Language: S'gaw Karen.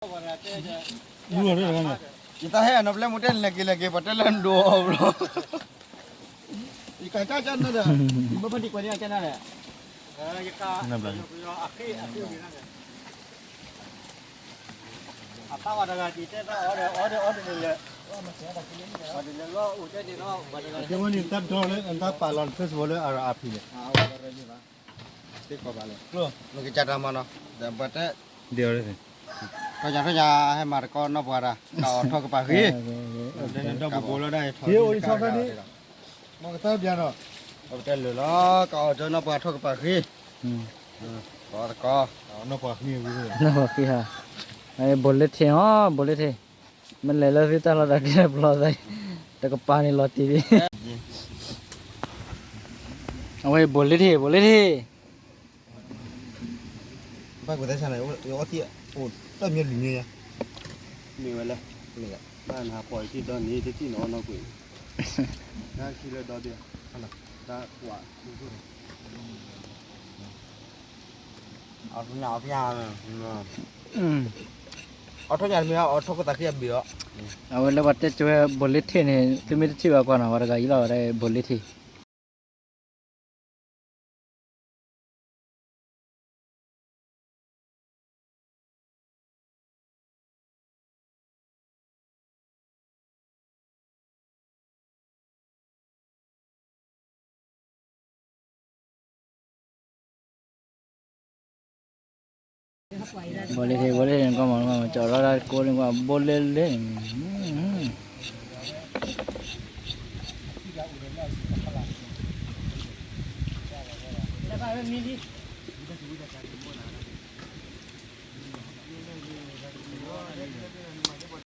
ယတၢ်ဟဲအနီၤပလဲမူတဲလဲၤက့ၤလဲၤက့ၤ ပှၤတဲလၢနဒိးအီၤဘျီ, ယကစၢ်ကနၣ်ဒီး, ယမ့ၢ်ဖးဒံကွဲးန့ၣ်ကနၣ်ဒီး, ယက, အတၢ်ဝဲတဂၤတတဲတၢ်အီဒီး အီဒီးအီဒီးန့ၣ်လဲၣ်, အီဒီးလဲၤလီၤအိၣ်တဲန့ၣ်လီၤ, အဝဲန့ၣ်တၢ်ဒိးလၢ တၢ်ပာ်လီၤ Facebook လၢ အရအဖံန့ၣ်, မ့ၢ်ကစၢ်တၢ်မၤနီၤ, ဒီးပှၤတဲ ထီၣ်ညါထီၣ်ညါ ဟဲမၤတကီနီၢ်ပှၤတၢ် ကအိးထီၣ်ကပၤဃ့, ဒီးပဘိလီၤဒၣ် ထီၣ်ကပၤဃ့, မ့ၢ်ကတၢၢ်ပျါနီၤ, ပတဲလၢာ်လီၤ ကအိးထီၣ်နီၢ်ပှၤထီၣ်ကပၤဃ့, တကီတကီ, နီၢ်ပှၤဃ့, နီၢ်ပှၤဃ့ဧါ, ဘိးလ့ထ့ၣ်အီၤ ဘိးလ့ထ့ၣ်, မ့ၢ်လဲၤလၢသုတၢ်လီၢ်တၢ်ကျဲပျီသး, တကပၤန့ၣ်လီၤတံၢ်, အဝဲဘိးလ့ထ့ၣ် ဘိးလ့ထ့ၣ် ဘၣ်ကွဲးသဲဆါန့ၣ် အီသံး အိၣ်တၢ်မ့ၢ်လံၤညါ, မ့ၢ်ဝဲလဲၣ်, မ့ၢ်လဲၣ်, ဘၣ်နဟးပိာ်အခံဒီးန့ၣ် တထံၣ်နီၢ်နီၢ်ကွံာ်, တၢ်ခံလၢဒီဒု, တၢ်ကွၢ်, အီၣ်ထီၣ်ညါ အီၣ်ထီၣ်ညါ, အီၣ်ထီၣ်ညါတမ့ၢ် အီၣ်ထီၣ်ကသးဃံအဘ့ၣ်အီၤ, အဝဲလၢပှၤတဲကၠိဝဲဘိးလ့ထ့ၣ်န့ၣ် သုမ့ၢ်တထံၣ်ဘၣ်ကွၢ်နီၤ ပှၤတဂၤအံၤလီၤဝဲဒၣ်ဘိးလ့ထ့ၣ် ဘိးလ့ထ့ၣ် ဘိးလ့ထ့ၣ်န့ၣ် ကီမီၤ ကီမီၤ ကၠီၤလီၤဒၣ်ကိးန့ၣ်ကွၢ် ဘိးလ့လ့ၣ်န့ၣ် လၢဘၣ်မံလံ